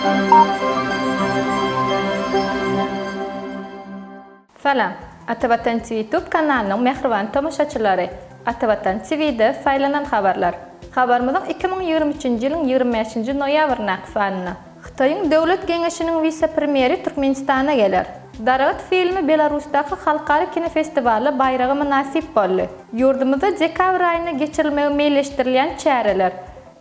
Salam! Atavatan TV Youtube kanalynyň mähriban tomaşaçylary! Atavatan TV-de saýlanan habarlar. Habarymyzyň 2023-nji ýylyň 25-nji noýabryndaky sanynda. Hytaýyň Döwlet Geňeşiniň wise-premýeri Türkmenistana geler. Daragt filmi Belarusdaky halkara kinofestiwalda baýraga mynasyp boldy. Ýurdumyzda dekabr aýynda geçirilmegi meýilleşdirilýän çäreler,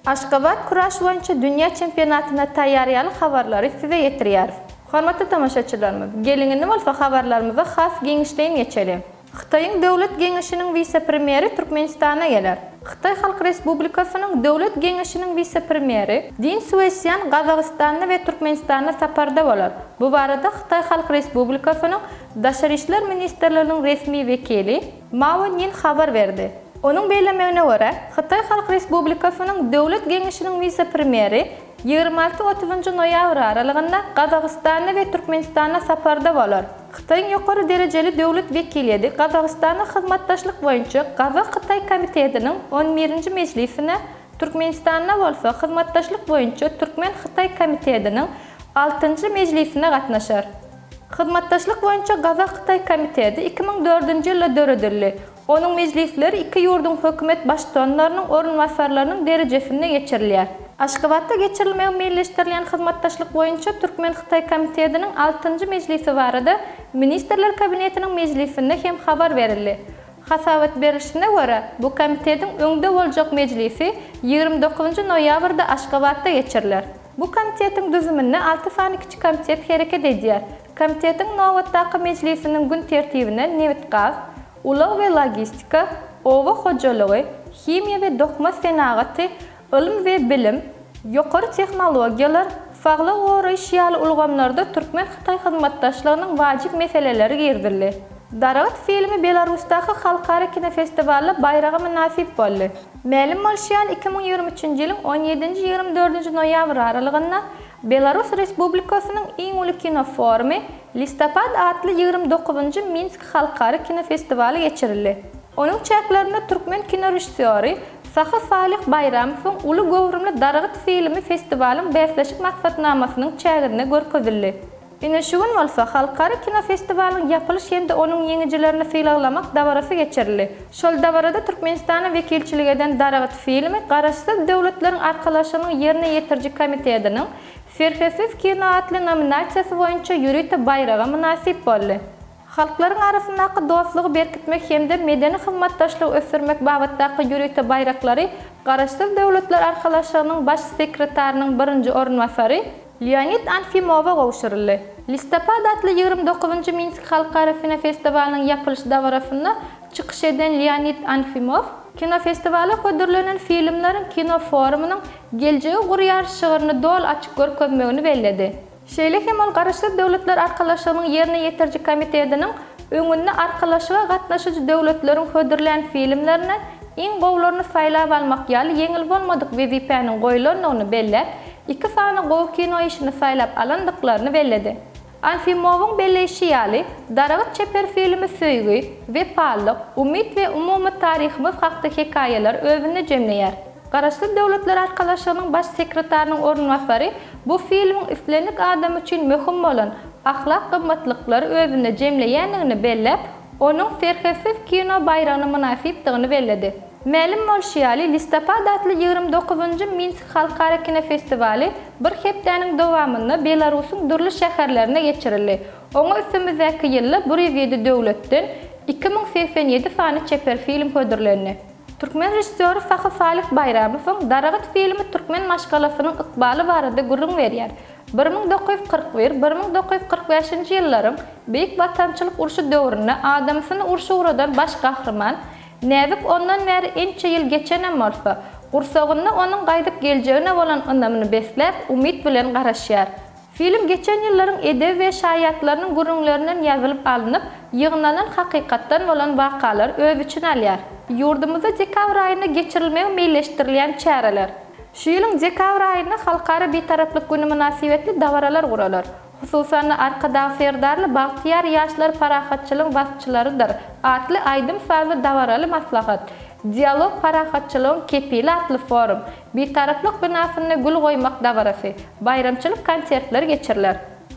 Aşgabat kuraş boýunça dünýä çempionatyna taýýar ýaly habarlary size ýetirýäris. Hormatly tomaşaçylarymyz, geliň indi bolsa habarlarymyza has giňişleýin geçeliň. Hytaýyň Döwlet Geňeşiniň wise-premýeri Türkmenistana geler. Hytaý Halk Respublikasynyň Döwlet Geňeşiniň wise-premýeri Din Suesýan Gazagystanda we Türkmenistanda saparda bolar. Bu barada Hytaý Halk Respublikasynyň Daşary işler ministrliginiň resmi wekili Mao Nin habar berdi. Onuň bellemegine görä, Hytaý Halk Respublikasynyň Döwlet Geňeşiniň wise-premýeri 26 otuzynjy noýabr aralygynda Gazagystanda we Türkmenistanda saparda bolar. Hytaýyň ýokary derejeli döwlet wekiliýedi Gazagystanda hyzmatdaşlyk boýunça Gazak-Hytaý komitetiniň on birinji mejlisine, Türkmenistanda bolsa hyzmatdaşlyk boýunça Türkmen-Hytaý komitetiniň altynjy mejlisine gatnaşar. Hyzmatdaşlyk boýunça Gazak-Hytaý komiteti 2004-nji ýylda döredildi. Onuň mejlisleri iki ýurduň hökümet baştutanlarynyň orunbasarlarynyň derejesinde geçirilýär. Aşgabatda geçirilmegi meýilleşdirilýän hyzmatdaşlyk boýunça Türkmen-hytaý komitetiniň altynjy mejlisi barada Ministrler Kabinetiniň mejlisinde hem habar berildi. Hasabat berlişine görä, bu komitetiň öňde boljak mejlisi 29 noýabrda Aşgabatda geçiriler. Bu komitetiň düzüminde alty sany kiçi komitet hereket edýär. Komitetiň nobatdaky mejlisiniň gün tertibine nebitgaz, ulag we logistika, oba hojalygy, himiýa we dokma senagaty, ylym we bilim, ýokary tehnologiýalar, saglygy goraýyş ýaly ulgamlarda türkmen-hytaý hyzmatdaşlygynyň wajyp meseleleri girizildi. Daragt filmi Belarusdaky halkara kinofestiwalda baýraga mynasyp boldy. Mälim bolşy ýaly, 2023-nji ýylyň on ýedinji-ýigrimi dördünji noýabr aralygynda Belarus Respublikasynyň iň uly kinoforumy Listopad atly 29-njy Minsk halkara kinofestiwaly geçirildi. Onuň çäklerinde türkmen kinorežissýory Sahy Salyh Baýramowyň uly göwrümli Daragt filmi festiwalyň bäsleşik maksatnamasynyň çäginde görkezildi. Ine şu gün bolsa halkara kinofestiwalyň ýapylyş hem-de onuň ýeňijilerini sylaglamak dabarasy geçirildi. Şol dabarada Türkmenistana wekilçilik eden Daragt filmi Garaşsyz Döwletleriň Arkalaşygynyň Ýerine ýetiriji komitetiniň Serhetsiz kino atly nominasiýasy boýunça ýörite baýraga mynasyp boldy. Halklaryň arasyndaky dostlugy berkitmek hem-de medeni hyzmatdaşlygy ösdürmek babatdaky ýörite baýraklary Garaşsyz Döwletler Arkalaşygynyň Baş sekretarynyň birinji orunbasary Leonid Anfimowa gowşuryldy. Listopad atly 29-njy Minsk halkara kinofestiwalynyň ýapylyş dabarasynda çykyş eden Leonid Anfimow kinofestiwala hödürlenen filmleriň kinoforumynyň Geljegi gurýarys şygyryny doly açyp görkezmegini belledi. Şeýle hem ol Garaşsyz Döwletler Arkalaşygynyň Ýerine ýetiriji komitetiniň öňünde Arkalaşyga gatnaşyjy döwletleriň hödürlän filmlerinden iň gowularyny saýlap almak ýaly ýeňil bolmadyk wezipäniň goýlandygyny belläp, iki sany gowy kino işini saýlap alandyklaryny belledi. Anfimowyň belleýşi ýaly, Daragt çeper filmi söýgi, wepalylyk, umyt we umumy taryhymyz hakda hekaýalary özünde jemleýär. Garaşsyz Döwletler Arkalaşygynyň Baş sekretarynyň orunbasary bu filmiň islendik adam üçin möhüm bolan ahlak gymmatlyklary özünde jemleýändigini belläp, onuň Serhetsiz kino baýragyna mynasypdygyny belledi. Mälim bolşy ýaly, Listopad atly 29-njy Minsk halkara kinofestiwaly bir hepdäniň dowamynda Belarusyň dürli şäherlerinde geçirildi. Oňa üstümizdäki ýylda 107 döwletden 2087 sany çeper film hödürlendi. Türkmen režissýory Sahy Salyh Baýramowyň Daragt filmi türkmen maşgalasynyň ykbaly barada gürrüň berýär. 1941, 1945-nji ýyllaryň Beýik Watançylyk urşy döwründe adamsyny urşa ugradan baş gahryman Näzik ondan bäri ençe ýyl geçenem bolsa, gursagynda onuň gaýdyp geljegine bolan ynamyny besläp, umyt bilen garaşýar. Film geçen ýyllaryň edebi we şaýatlarynyň gürrüňlerinden ýazylyp alnyp, ýygnalan hakykatdan bolan wakalary öz içine alýar. Ýurdumyzda dekabr aýynda geçirilmegi meýilleşdirilýän çäreler. Şu ýylyň dekabr aýynda Halkara Bitaraplyk güni mynasybetli dabaralar guralar. Hususan-da, Arkadag Serdarly bagtyýar ýaşlar parahatçylygyň waspçylarydyr atly aýdym-sazly dabaraly maslahat. Dialog parahatçylygyň kepili atly forum, Bitaraplyk binasynda gül goýmak dabarasy, baýramçylyk konsertleri geçiriler.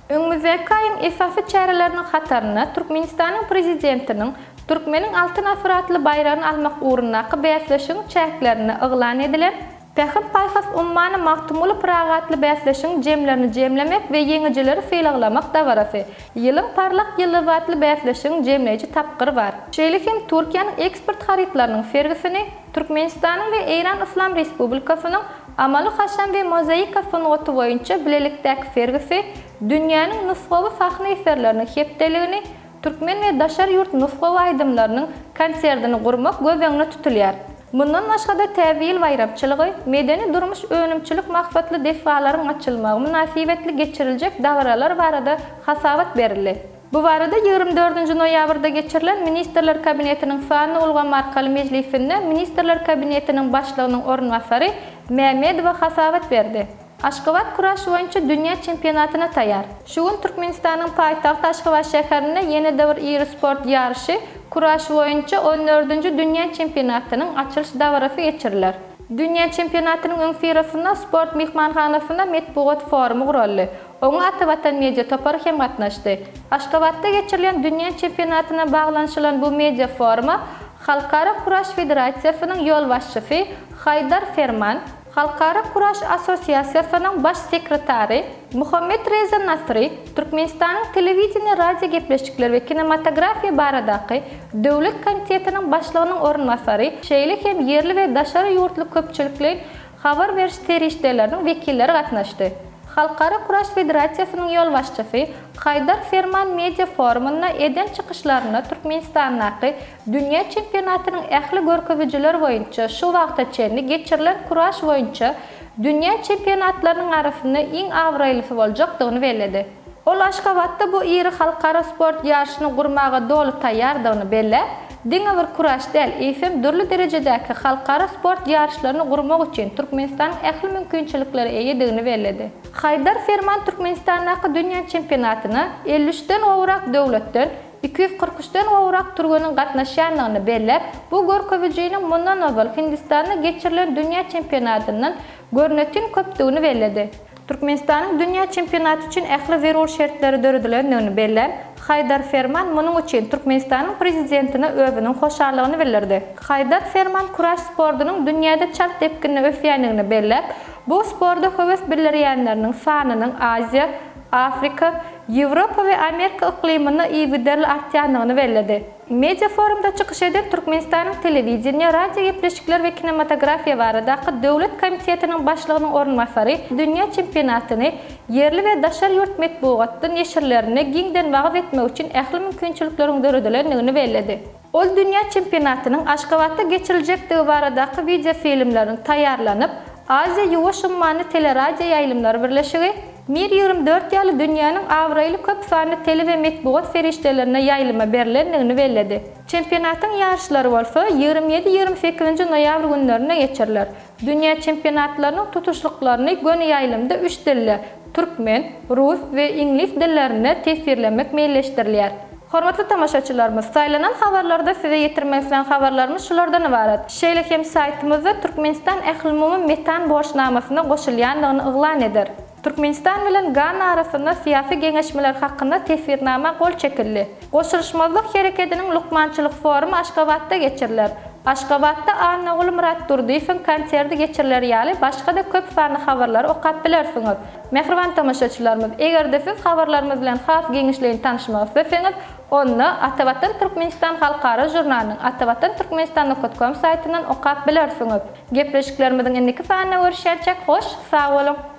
Öňümizdäki aýyň esasy çäreleriniň hatarynda Türkmenistanyň Prezidentiniň Türkmeniň Altyn asyry atly baýragyny almak ugrundaky bäsleşigiň çäklerinde yglan edilen Pähim-paýhas ummany Magtymguly Pyragy atly bäsleşigiň jemlerini jemlemek we ýeňijileri sylaglamak dabarasy, Ýylyň parlak ýyldyzy atly bäsleşigiň jemleýji tapgyry bar. Şeýle hem Türkiýäniň eksport harytlarynyň sergisini Türkmenistanyň we Eýran Yslam Respublikasynyň amaly-haşam we mozaika sungaty boýunça bilelikdäki sergisi, dünýäniň nusgawy sahna eserleriniň hepdeligini, türkmen we daşary ýurt nusgawy aýdymlarynyň konserdini gurmak göz öňünde tutulýar. Mundan başga-da Täze ýyl baýramçylygy, medeni-durmuş önümçilik maksatly desgalaryň açylmagy mynasybetli geçiriljek dabaralar barada hasabat berildi. Bu barada 24-nji noýabrda geçirilen Ministrler Kabinetiniň sanly ulgam arkaly mejlisinde Ministrler Kabinetiniň Başlygynyň orunbasary Mämmedowa hasabat berdi. Aşgabat kuraş boýunça dünýä çempionatyna taýýar. Şu gün Türkmenistanyň paýtagty Aşgabat şäherinde ýene-de bir iri sport ýaryşy, kuraş boýunça on dördünji dünýä çempionatynyň açylyş dabarasy geçiriler. Dünýä çempionatynyň öňüsyrasynda sport myhmanhanasynda metbugat forumy guraldy. Oňa Atavatan media topary hem gatnaşdy. Aşgabatda geçirilýän dünýä çempionatyna baglanyşylan bu media foruma Halkara kuraş federasiýasynyň ýolbaşçysy Haýdar Ferman, Halkara kuraş assosiasiýasynyň baş sekretary Muhammet Reza Nasry, Türkmenistanyň Telewideniýe, radiogepleşikler we kinematografiýa baradaky döwlet komitetiniň başlygynyň orunbasary, şeýle hem ýerli we daşary ýurtly köpçülikleýin habar beriş serişdeleriniň wekilleri gatnaşdy. Halkara kuraş federasiýasynyň ýolbaşçysy Haýdar Ferman media forumynda eden çykyşlarynda Türkmenistandaky dünýä çempionatynyň ähli görkezijiler boýunça şu wagta çenli geçirilen kuraş boýunça dünýä çempionatlarynyň arasynda iň abraýlysy boljakdygyny belledi. Ol Aşgabatda bu iri halkara sport ýaryşyny gurmaga doly taýýardygyny belläp, diňe bir kuraş däl, eýsem dürli derejedäki halkara sport ýaryşlaryny gurmak üçin Türkmenistanyň ähli mümkinçiliklere eýedigini belledi. Haýdar Ferman Türkmenistandaky dünýä çempionatyna 53 den gowrak döwletden 243 den gowrak türgeniň gatnaşýandygyny belläp, bu görkezijiniň mundan ozal Hindistanda geçirilen dünýä çempionatyndan görnetin köpdügini belledi. Türkmenistanyň dünýä çempionaty üçin ähli zerur şertleri döredilendigini bellän Haýdar Ferman munuň üçin Türkmenistanyň Prezidentine özüniň hoşallygyny bildirdi. Haýdar Ferman kuraş sportunyň dünýäde çalt depginde ösýändigini belläp, bu sporda höwes bildirýänleriniň sanynyň Aziýa, Afrika, Ýewropa we Amerika yklymynda yzygiderli artýandygyny belledi. Media forumda çykyş eden Türkmenistanyň Telewideniýe, radiogepleşikler we kinematografiýa baradaky döwlet komitetiniň başlygynyň orunbasary dünýä çempionatyny ýerli we daşary ýurt metbugatda neşirlerinde giňden wagyz etmek üçin ähli mümkinçilikleriň döredilendigini belledi. Ol dünýä çempionatynyň Aşgabatda geçiriljekdigi baradaky wideofilmleriň taýýarlanyp, Aziýa-Ýuwaş ummany teleradioýaýlymlar birleşigi, Mir 24 ýaly dünýäniň abraýly köp sanly tele we metbugat serişdelerinde ýaýlyma berlendigini belledi. Çempionatyň ýaryşlary bolsa 27, 28-nji noýabr günlerinde geçiriler. Dünýä çempionatlarynyň tutuşlyklaryny göni ýaýlymda üç dilde, türkmen, rus we iňlis dillerinde teswirlemek meýilleşdirilýär. Hormatly tomaşaçylarymyz, saýlanan habarlarda size ýetirmek islän habarlarymyz şulardan ybarat. Şeýle hem saýtymyzda Türkmenistan Ählumumy metan borçnamasyna goşulýandygyny yglan eder. Türkmenistan bilen Gana arasynda syýasy geňeşmeler hakynda teswirnama gol çekildi. Goşulyşmazlyk herekediniň lukmançylyk forumy Aşgabatda geçiriler. Aşgabatda Annaguly Myratdurdyýewiň konserdi geçiriler ýaly başga-da köp sanly habarlary okap bilersiňiz. Mähriban tomaşaçylarymyz, eger-de siz habarlarymyz bilen has giňişleýin tanyşmak isleseňiz, onda Atavatan Türkmenistan halkara žurnalynyň atavatanturkmenistan.com saýtyndan okap bilersiňiz. Gepleşiklerimiziň indiki sanynda görüşýänçäk hoş sag boluň!